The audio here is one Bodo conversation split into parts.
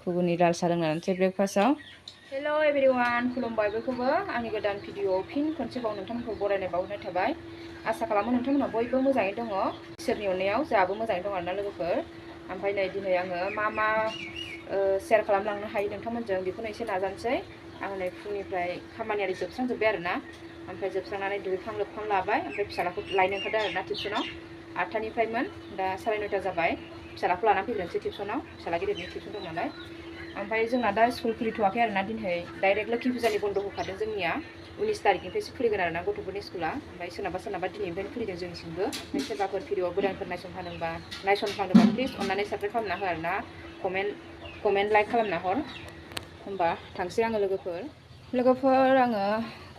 घुगुनि लाल साहा लोंनानैसै ब्रेकफास्टआव हेल' एभरिवान खुलुमबाय बयखौबो आंनि गोदान भिडिअ'आव फिन खनसेबाव नोंथांमोनखौ बरायनाय बावहरनाय थाबाय आसा खालामो नोंथांमोनहा बयबो मोजाङै दङ इसोरनि अननायाव जोंहाबो मोजाङै दं आरोना लोगोफोर ओमफ्राय नै दिनै आङो मा शेयार खालामलांनो हायो नोंथांमोनजों बेखौनो एसे नाजानोसै आङो नै फुंनिफ्राय खामानियारि जोबस्रांजोब्बाय आरोना ओमफ्राय जोबस्रांनानै दुगैखां लोबखां लाबाय ओमफ्राय फिसालाखौ लायनो ओंखारदों आरोना टिउसनाव 8टानिफ्रायमोन दा 9:30 जाबाय फिसालाखौ लाना फैग्रोनोसै टिउसनाव फिसाला गिदिरनि टिउसन दं नालाय ओमफ्राय जोंना दा स्कुल खुलिथ'वाखै आरोना दिनै डाइरेक्ट लोखि फुजानि बन्द होखादों जोंनिया 19 तारिखनिफ्रायसो खुलिगोन आरोना गथ'फोरनि स्कुला ओमफ्राय सोरनाबा दिनैनिफ्रायनो खुलिदों जोंनिसिमबो ओमफ्राय सोरबाफोर भिडिअ गोदानफोर नायसनफ्लांदोंबा प्लिज अननानै साबस्क्राइब खालामना हो आरोना कमेन्ट लाइक खालामना हर होमबा थांसै आङो लोगोफोर आङो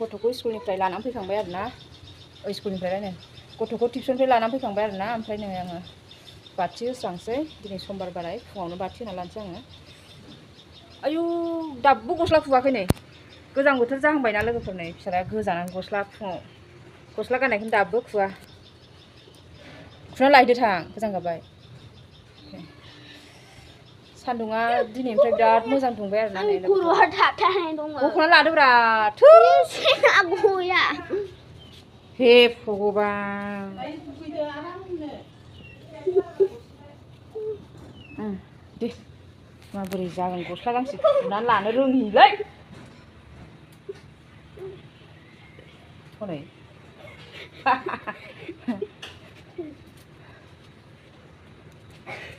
गथ'खौ स्कुलनिफ्राय लानानै फैखांबाय आरोना स्कुलनिफ्राय गथ'खौ टिउसननिफ्राय लानानै फैखांबाय आरोना ओमफ्राय नै आङो बाथि होस्रांसै दिनै समबार बाराय फुङावनो बाथि होना लानोसै आङो आयु दाबो गस्ला खुवाखै नै गोजां बोथोर जाहांबायना लोगोफोर नै फिसालाया गोजानानै फुङाव गस्ला गाननायखौनो दाबो खुना लायदो थां गोजां गाबाय सान्दुङा दिनैनिफ्राय बिराद मोजां दुंबाय आरोना नै बख'ना लादोब्रा हे भगबान दे माबोरै जागोन गस्ला गांसे खुनानै लानो रोङिलै हनै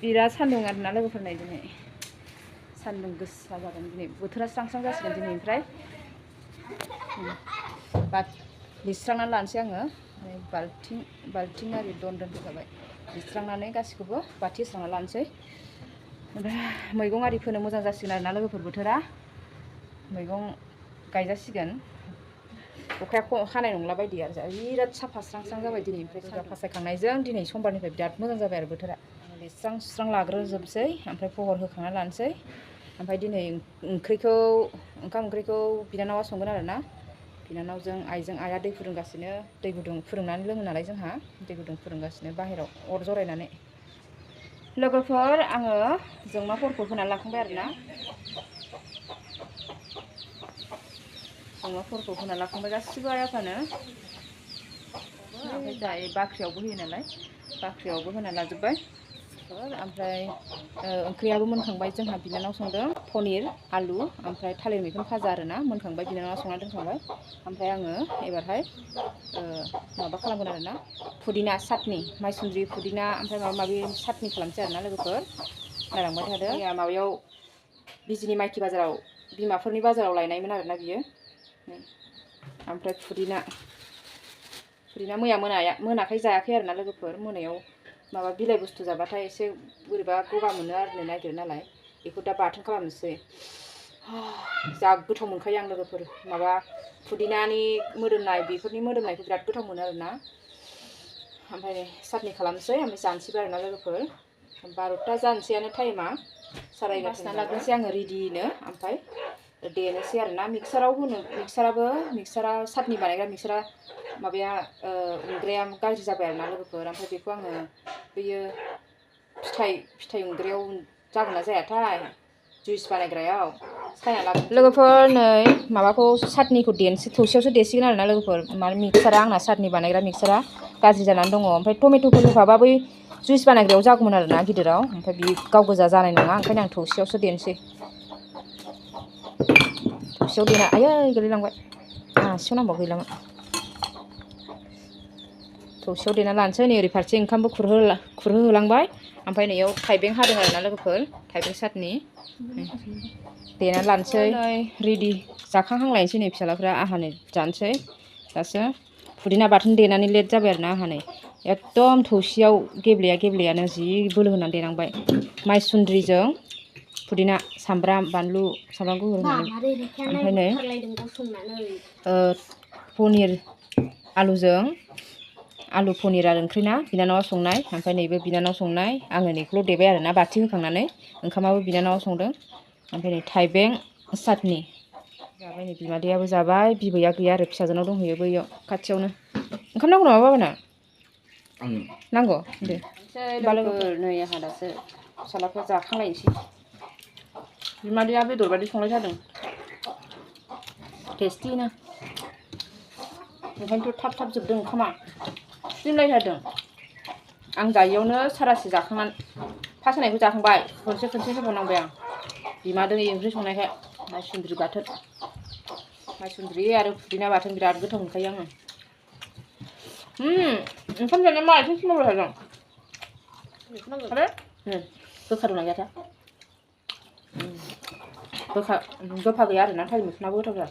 बिराद सान्दुं आरोना लोगोफोर नै दिनै सान्दुं गोसा जागोन दिनै बोथोरा स्रां जासिगोन दिनैनिफ्राय लिरस्रांनानै लानोसै आङो बाल्थिं आरि दोनफैखाबाय लिरस्रांनानै गासिखौबो बाथि होस्रांना लानोसै ओमफ्राय मैगं आरि फोनो मोजां जासिगोन आरोना लोगोफोर बोथोरा मैगं गायजासिगोन अखाया हानाय नंला बायदि आरो बिराद साफा स्रां जाबाय दिनैनिफ्राय फुजा फासायखांनायजों दिनै समबारनिफ्राय बिराद मोजां जाबाय आरो बोथोरा लिरस्रां सुस्रां लाग्रोजोबसै ओमफ्राय फहर होखांना लानोसै ओमफ्राय दिनै ओंखाम ओंख्रिखौ बिनानावा संगोन आरोना बिनानावजों आइजों आइया दै फुदुंगासिनो दै गुदुं फुदुंनानै लोङो नालाय जोंहा दै गुदुं फुदुंगासिनो बाहेरायाव अर जरायनानै लोगोफोर आङो जोंमाफोरखौ होनानै लाखांबाय आरोना जोंमाफोरखौ होना लाखांबाय गासिबो आइ आफानो ओमफ्राय जाय बाख्रियावबो होयो नालाय बाख्रियावबो होना लाजोब्बाय ओमफ्राय ओंख्रियाबो मोनखांबाय जोंहा बिनानाव संदों पनिर आलु ओमफ्राय थालिर मैखुन भाजा आरोना मोनखांबाय बिनानावा संना दोनखांबाय ओमफ्राय आङो एबारहाय माबा खालामगोन आरोना पुदिना चाटनि माइसुन्द्रि पुदिना ओमफ्राय माबा माबि चाटनि खालामसै आरोना लोगोफोर नायलांबाय थादों माबायाव बिजिनि माइखि बाजाराव बिमाफोरनि बाजाराव लायनायमोन आरोना बियो ओमफ्राय पुदिना मैया मोनाखै जायाखै आरोना लोगोफोर मोनायाव माबा बिलाइ बुस्थु जाबाथाय एसे बोरैबा गगा मोनो आरो नागिरो नालाय बेखौ दा बाथोन खालामनोसै जा गोथाव मोनखायो आं लोगोफोर माबा पुदिनानि मोदोमनाय बेफोरनि मोदोमनायखौ बिराद गोथाव मोनो आरोना ओमफ्राय चाटनि खालामनोसै ओमफ्राय जानोसैबो आरोना लोगोफोर 12ता जानोसैयानो टाइमा 11:30 लाग्रोनोसै आङो रेडिनो ओमफ्राय देनोसै आरोना मिक्सारा चाटनि बानायग्रा मिक्सारा माबाया उनग्राया गाज्रि जाबाय आरोना लोगोफोर ओमफ्राय बेखौ आङो बैयो फिथाइ उनग्रायाव जागोन ना जायाथाय जुइस बानायग्रायाव सायना लाग लोगोफोर नै माबाखौ चाटनिखौ थौसियावसो देसिगोन आरोना लोगोफोर माने मिक्सारा आंना चाटनि बानायग्रा मिक्सारा गाज्रि जानानै दङ ओमफ्राय टमेट'फोर होफाबा बै जुइस बानायग्रायाव जागौमोन आरोना गिदिराव ओमफ्राय बे गाव गोजा जानाय नङा ओंखायनो आं थौसियावसो देनोसै थौसियाव देना आयै गोलैलांबाय आसियाव नांबाव गैलामोन थौसियाव देना लानोसै नै ओरै फारसे ओंखामबो खुरहोहोलांबाय ओमफ्राय नैयाव थाइबें हादों आरोना लोगोफोर थाइबें चाटनि देना लानोसै नै रेडि जाखांहांलायनोसै नै फिसालाफ्रा आंहा नै जानोसै दासो पुदिना बाथोन देनानै लेट जाबाय आरोना आंहा नै एकदम थौसियाव गेब्लेयानो जि बोलो होनानै देनांबाय माइसुन्द्रिजों पुदिना सामब्राम गुफुर होनानै ओमफ्राय नै पनिर आलु पनिर आरो ओंख्रिना बिनानावा संनाय ओमफ्राय नैबे बिनानाव संनाय आङो नैखौल' देबाय आरोना बाथि होखांनानै ओंखामाबो बिनानावा संदों ओमफ्राय नै थाइबें चाटनि जाबाय नै बिमादैयाबो जाबाय बिबैया गैया आरो फिसाजोनाव दंहैयो बैयाव खाथियावनो ओंखाम नांगौ नामा बाबानो नांगौ दे लोगोफोर नै आंहा दासो फिसालाफ्रा जाखांलायनोसै बिमादैया बेदर बायदि संनाय जादों टेस्टिनो ओंखायनोथ' थाब थाब जोबदों ओंखामा फिदिंलायथारदों आं जायैयावनो सारासे जाखांनानै फास होनायखौ जाखांबाय खनसे होबावनांबाय आं बिमादै ओंख्रि संनायखाय माइसुन्द्रि बाथोन माइसुन्द्रि आरो पुदिना बाथोन बिराद गोथाव मोनखायो आङो ओंखाम जानाया मालायसो सोमावबाय थादों आरो गोखा दंना गैयाथाय गोफा गैया आरोना थालिर मैखुनाबो गोथावथार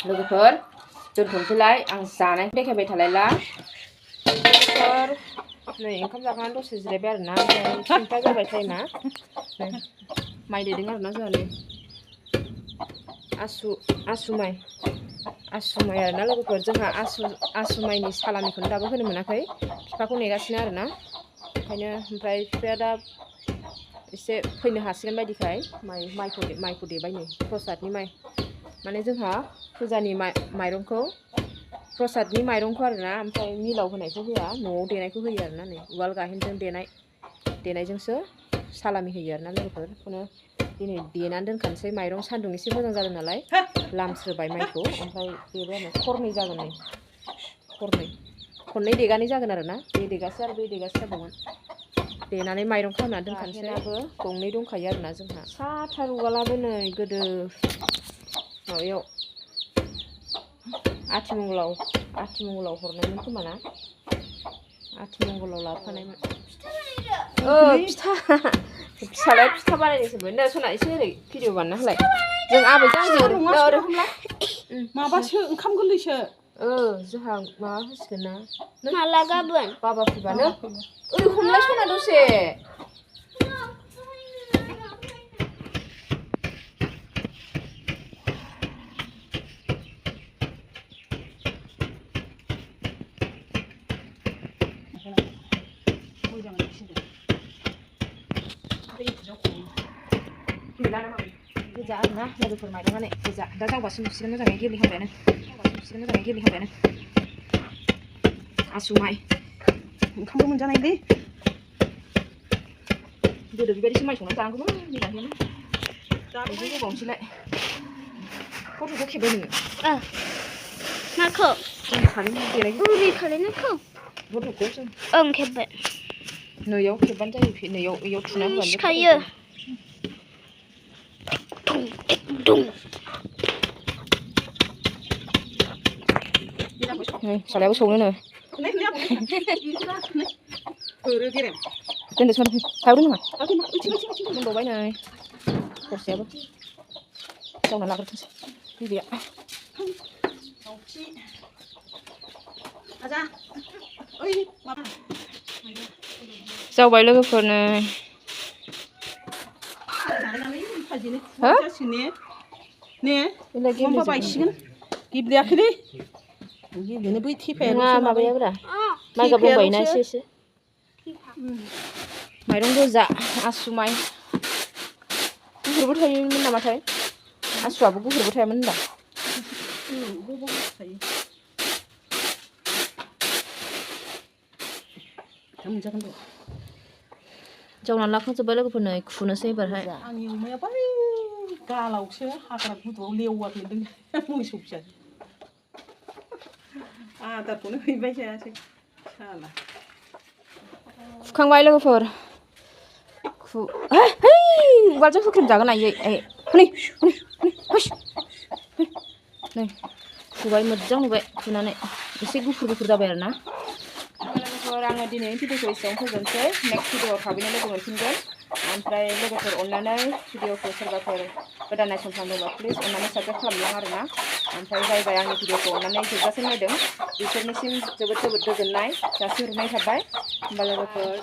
लोगोफोर दोनथ'नोसैलाय आं जानायखौ देखायबाय थालायला नै ओंखाम जाखांनानै दसे जिरायबाय आरोना ओमफ्राय 10ता जाबाय टाइमा माइ देदों आरोना जोंहा नै आसु माइ आरोना लोगोफोर जोंहा आसु माइनि सालामिखौनो दाबो होनो मोनाखै बिफाखौ नेगासिनो आरोना ओंखायनो ओमफ्राय बिफाया दा एसे फैनो हासिगोन बायदिखाय माइखौ देबाय नै प्रसादनि माइ माने जोंहा फुजानि माइरंखौ प्रसादनि माइरंखौ आरोना ओमफ्राय मिलाव होनायखौ होआ न'आव देनायखौ होयो आरोना नै उवाल गाहेनजों देनायजोंसो सालामि होयो आरोना लोगोफोर बेखौनो दिनै देनानै दोनखानोसै माइरं सान्दुं एसे मोजां जादों नालाय लामस्रोबाय माइखौ ओमफ्राय देबाय खरनै जागोन नै खननै देगानै जागोन आरोना बे देगासे आरो बे देगासे जाबावगोन देनानै माइरं खालामनानै दोनखानोसै गंनै दंखायो आरोना जोंहा साथार उवालाबो नै गोदो माबायाव आथिमंगलाव हरनायमोन खोमा ना आथिमंगलाव लाफानायमोन फिसालाय फिथा बानायनोसोमोन नो सना एसे ओरै भिडिअ बानायना होलाय जों आबैजों ओरै माबासो ओंखाम गोरलैसो जोंहा माबा होसिगोन ना माला गाबोन बाबा फैबानो ओरै हमलाय सना दसे गोजा आरोना लोगोफोर माइरंआनो गोजा दा जावबासो नुसिगोन मोजाङै गेब्लेहांबायानो आसु माइ ओंखामबो मोनजानायलै गोदो बेबायदिसो माइ संनानै जानांगौमोन मोजाङैनो बेखौ होबावनोसैलाय फट'खौ खेबबाय नोङो माखौ उरि खालायनायखौ फट'खौ जों ओं खेबबाय नैयाव खेबबानो जायो नैयाव थुना होबानो सिखायो फिसालायाबो सौनो नो दोनदो सना थाबो नङा मोनबावबाय नै हरसेयाबो जावना लाग्रोथोंसै बिबैया जावबाय लोगोफोर नै बायसिगोन गेब्लेयाखैलै गेब्लेनो बै थेफाया माबायाब्रा माइगाब दंबायोना एसे माइरं गोजा आसु माइ गुफुरबो थायोमोन नामाथाय आसुआबो गुफुरबो थायामोन होनबा जावनानै लाखांजोब्बाय लोगोफोर नै खुनोसै एबारहाय आंनि अमाया बै गालावसो हाग्रा गुदुआव लेवार मोनदों मोसौ फिसा आदारखौनो हैबाय थायासै साला खुखांबाय लोगोफोर उवालजों होख्रेमजागोन आयै नै खुबाय मोजां नुबाय खुनानै एसे गुफुर जाबाय आरोना लोगोफोर आङो दिनैनि भिडिअखौ एसेयावनो फोजोबनोसै नेक्स्ट भिडिअआव थाबैनो लोगो मोनफिनगोन ओमफ्राय लोगोफोर अननानै भिडिअखौ सोरबाफोर गोदान नायसनफ्लांदोंबा प्लिज अननानै साबस्क्राइब खालामलां आरोना ओमफ्राय जाय आंनि भिडिअखौ अननानै जोबजासिम नायदों बिसोरनिसिम जोबोद गोजोननाय जासिहरनाय थाबाय होमबा लोगोफोर